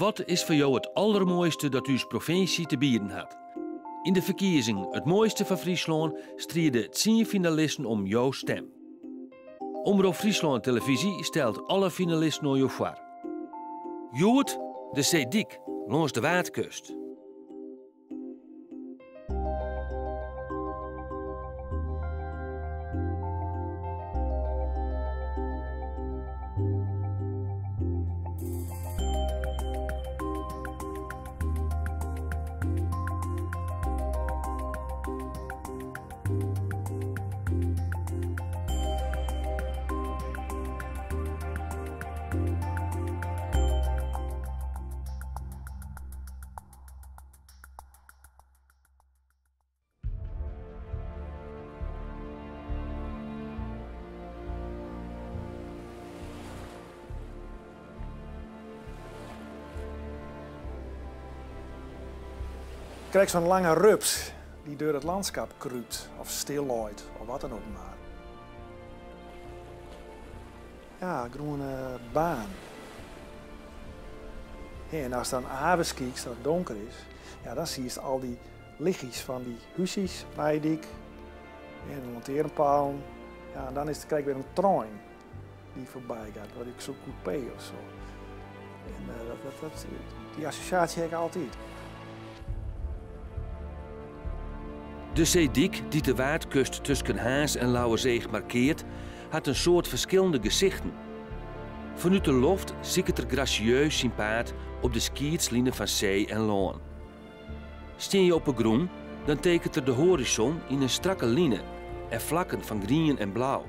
Wat is foar jo it aldermoaiste dat ús provinsje te bieden hat? Yn de ferkiezing It Moaiste fan Fryslân stride tsien finalisten om jo stem. Omrop Fryslân Televyzje stelt alle finalisten oan jo foar. Hjoed de seedyk lâns de Waadkust. Krekt zo'n lange rups die door het landschap kruipt of stil leit of wat dan ook maar. Ja, groene baan. En as dan avonds kijkst, dat het donker is, ja, dan zie je al die lichtjes van die huisjes bij de dyk en de lantaarnpalen. Ja, en dan is het krijg weer een trein die voorbij gaat, wat ik zo'n coupé of zo. En die associatie heb ik altijd. De seedyk dy't de Waadkust tusken Harns en Lauwerseach markeart, hat in soad ferskillende gesichten. Fanút de loft siket er grasieus syn paad op de skiedsline fan see en lân. Stean je op 'e grûn, dan tekent er de hoarizon yn in strakke line en flakken fan grien en blau.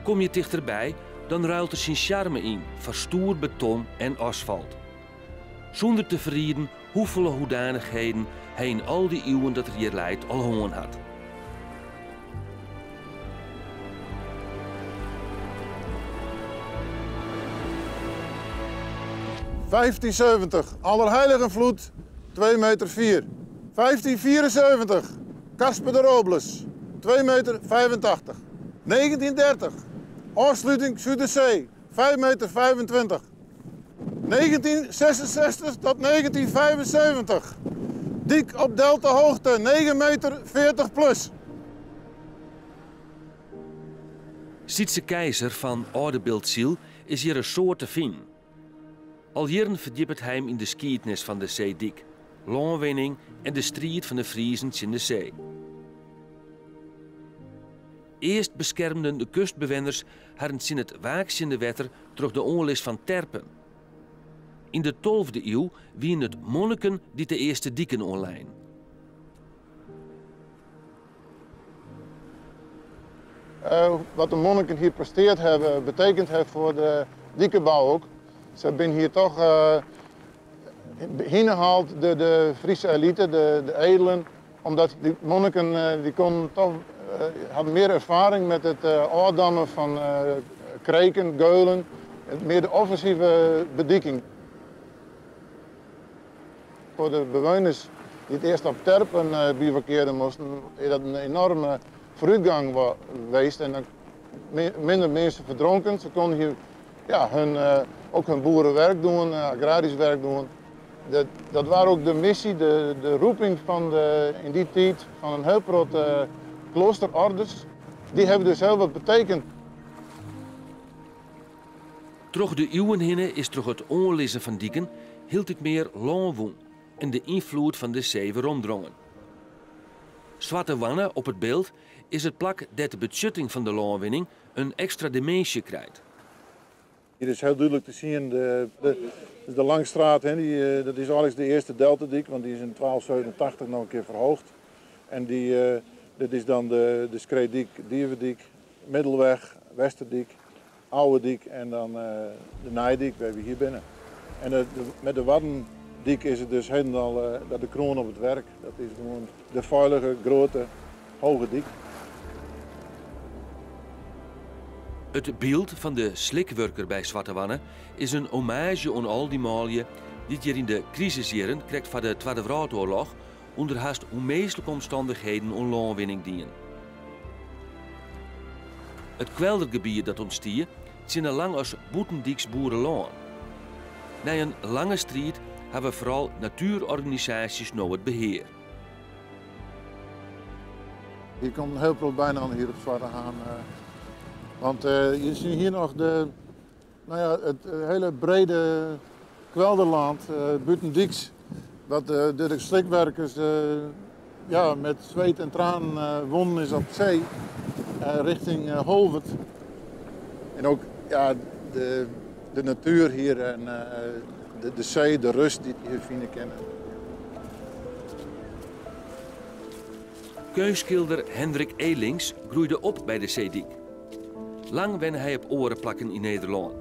Kom je tichterby, dan ruilt er syn sjarme yn foar stoer beton en asfalt. Sûnder te ferrieden hoefolle hoedanichheden hy yn al dy iuwen dat er hjir leit al hân hat. 1570, Allerheiligenvloed, 2 meter 4. 1574, Casper de Robles, 2 meter 85. 1930, ôfsluting Sudersee, 5 meter 25. 1966 tot 1975, dyk op deltahoogte 9 meter 40 plus. Sytse Keizer fan Aldebiltsyl is hjir in soad te finen. Al jierren ferdjippet hy him yn de skiednis fan de seedyk, lânwinning en de striid fan de Friezen tsjin de see. Earst beskermden de kustbewenners harren tsjin it waaksjende wetter troch de oanlis fan terpen. Yn de tolfde iuw wienen it monniken dy't de earste diken oanleinen. Wat de monniken hier presteard hebben, betekend heeft voor de diekenbouw ook. Ze zijn hier toch hinnehaald door de Friese elite, de edelen, omdat die monniken die konden toch, hadden meer ervaring met het ôfdammen van kreken, geulen, meer de offensieve bedieking. Voor de bewoners die het eerst op terpen bivakeren moesten, is dat een enorme vooruitgang geweest en dan minder mensen verdronken. Ze konden hier ja, ook hun boerenwerk doen, agrarisch werk doen. Dat was ook de missie, de roeping van de, in die tijd van een heel groot kloosterorders. Die hebben dus heel wat betekend. Troch de iuwen hinne is troch it oanlizzen fan diken hieltyd mear lân wûn en de ynfloed fan de see weromdrongen. Swarte Wanne op It Bilt is it plak dêr't de betsjutting fan de lânwinning in ekstra diminsje krijt. Hier is heel duidelijk te zien de Langstraat, hè, dat is eigenlijk de eerste deltadyk, want die is in 1287 nog een keer verhoogd. En dit is dan de Skreedyk, Dieverdyk, Middelweg, Westerdyk, Oude Dyk en dan de Nijdyk, waar we hier binnen. En met de Waddendyk is het dus helemaal dat de kroon op het werk. Dat is gewoon de veilige, grote, hoge dyk. It byld fan de slikwurker by Swarte Wanne is in hommage oan al dy manlju dy't hjir yn de krisisjierren krekt foar de Twadde Wrâldoarloch ûnder hast ûnminslike omstannichheden oan lânwinning dienen. It kweldergebiet dat ûntstie tsjinne lang as bûtendyks boerelân. Nei in lange striid hawwe foaral natuerorganisaasjes no it behear. Hier komt in hiel protte byinoar hier op Swarte Haan. Want je zien hier noch de, nou ja, it hiele brede kwelderland bûtendyks, wat door de slikwerkers ja, met zweet en tranen wonnen is op zee, richting Holwert. En ook ja, de natuer hier en de see, de rust dy't je hier fine kinne. Keunstskilder Hendrik Elings groeide op by de seedyk. Lang wenne hy op oare plakken yn Nederlân.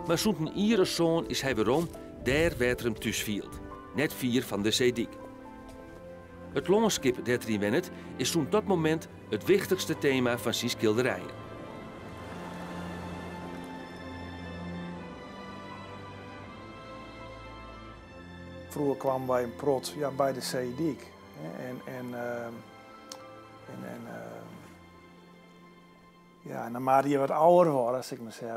Mar sûnt in jier as sân is hy werom dêr wêr't er him thús fielt, net fier fan de seedyk. It lânskip dêr't er yn wennet is sûnt dat momint it wichtichste tema fan syn skilderijen. Froeger kwamen wy in prot ja, by de seedyk. En, en, en, en ja, en naarmate je wat ouder wordt, als ik maar zeg,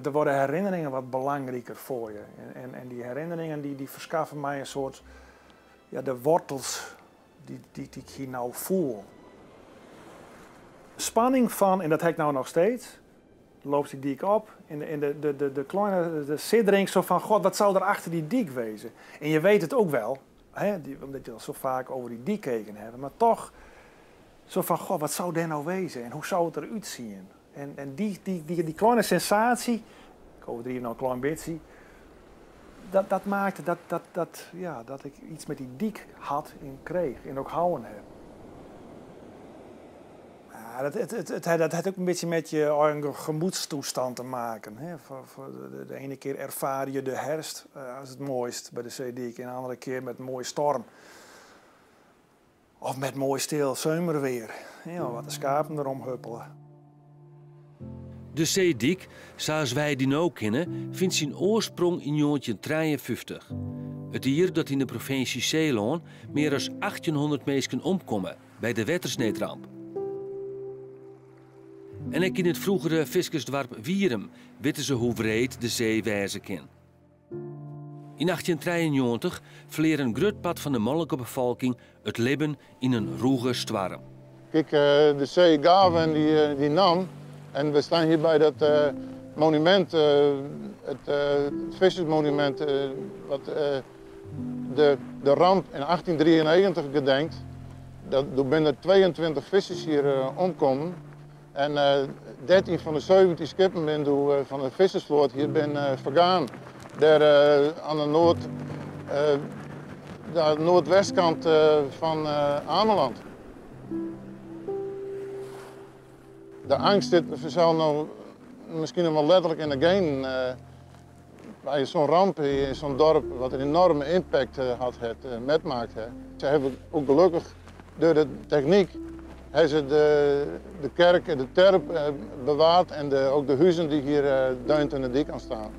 er worden herinneringen wat belangrijker voor je. En die herinneringen die verschaffen mij een soort, ja, de wortels die ik hier nou voel. Spanning van, en dat heb ik nou nog steeds, loopt die dyk op en de kleine de siddering zo van, god, wat zou er achter die dyk wezen? En je weet het ook wel, hè, omdat je al zo vaak over die dyk gekeken hebt, maar toch zo van, god, wat zou daar nou wezen en hoe zou het eruit zien? En die kleine sensatie, ik overdrijf nou een klein beetje, dat maakte dat ik iets met die dyk had en kreeg en ook houden heb. Ja, dat heeft ook een beetje met je eigen gemoedstoestand te maken. Hè. De ene keer ervaar je de herfst als het mooist bij de zeedyk en de andere keer met een mooie storm. Of met mooi stil zomerweer. Ja, wat de schapen erom huppelen. De seedyk, zoals wij die nu kennen, vindt zijn oorsprong in 1953. Het jier dat in de provincie Zeeland meer dan 1800 mensen omkomen bij de wettersneedramp. En ook in het vroegere vissersdorp Wierum weten ze hoe wreed de zee wezen kan. In 1893 verleer een groot pad van de mannelijke bevolking het leven in een roege storm. Kijk, de zee gaf en die nam. En we staan hier bij dat monument, het vissersmonument, wat de ramp in 1893 gedenkt. Er zijn er 22 vissers hier omkomen. En 13 van de 17 skippen zijn door van de vissersvloot hier ben vergaan. Daar aan de noordwestkant van Ameland. De angst zit vanzelf nou misschien nog wel letterlijk in de genen. Bij zo'n ramp in zo'n dorp, wat een enorme impact had, het metmaakt. Hè. Ze hebben ook gelukkig door de techniek hebben ze de kerk en de terp bewaard en ook de huizen die hier duint in de dik aan staan.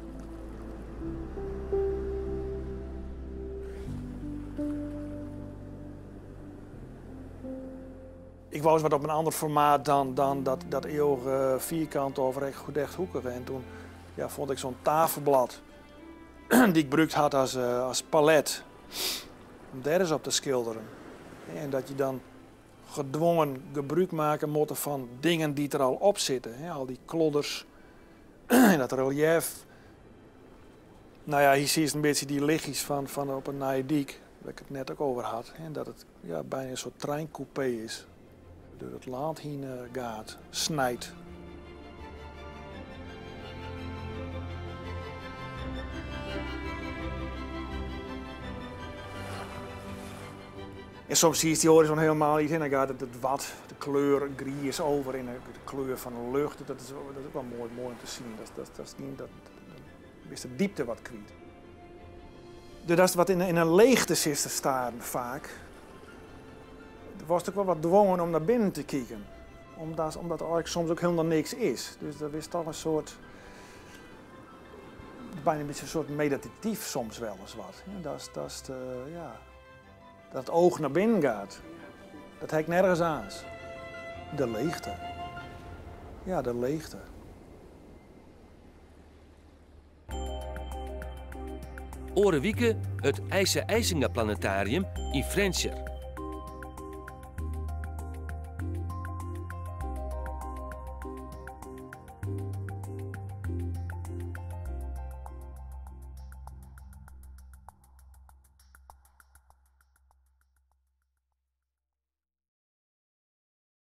Ik wou eens wat op een ander formaat dan dat eeuwige vierkant of rechthoekige. En toen vond ik zo'n tafelblad die ik gebruikt had als palet. Om daar eens op te schilderen. En dat je dan gedwongen gebruik maken moet van dingen die er al op zitten. Hè? Al die klodders en dat reliëf. Hier zie je een beetje die lichtjes van op een Nije Dyk, waar ik het net ook over had. Hè? Dat het bijna een soort treincoupé is. Door het land heen gaat, snijdt. En soms zie je die horizon helemaal niet in. Dan gaat het wat, de kleur gris is over in de kleur van de lucht. Dat is ook wel mooi om te zien. Dat is de diepte wat kwijt. Dus dat is wat in een leegte zit te staan vaak. Er was ook wel wat dwongen om naar binnen te kijken. Omdat er eigenlijk soms ook helemaal niks is. Dus dat is toch een soort, bijna een beetje een soort meditatief soms wel eens wat. Ja, dat is, dat is de, ja. Dat het oog naar binnen gaat. Dat heb ik nergens aan. De leegte. Ja, de leegte. Oare wike it Eise Eisinga Planetarium yn Frjentsjer.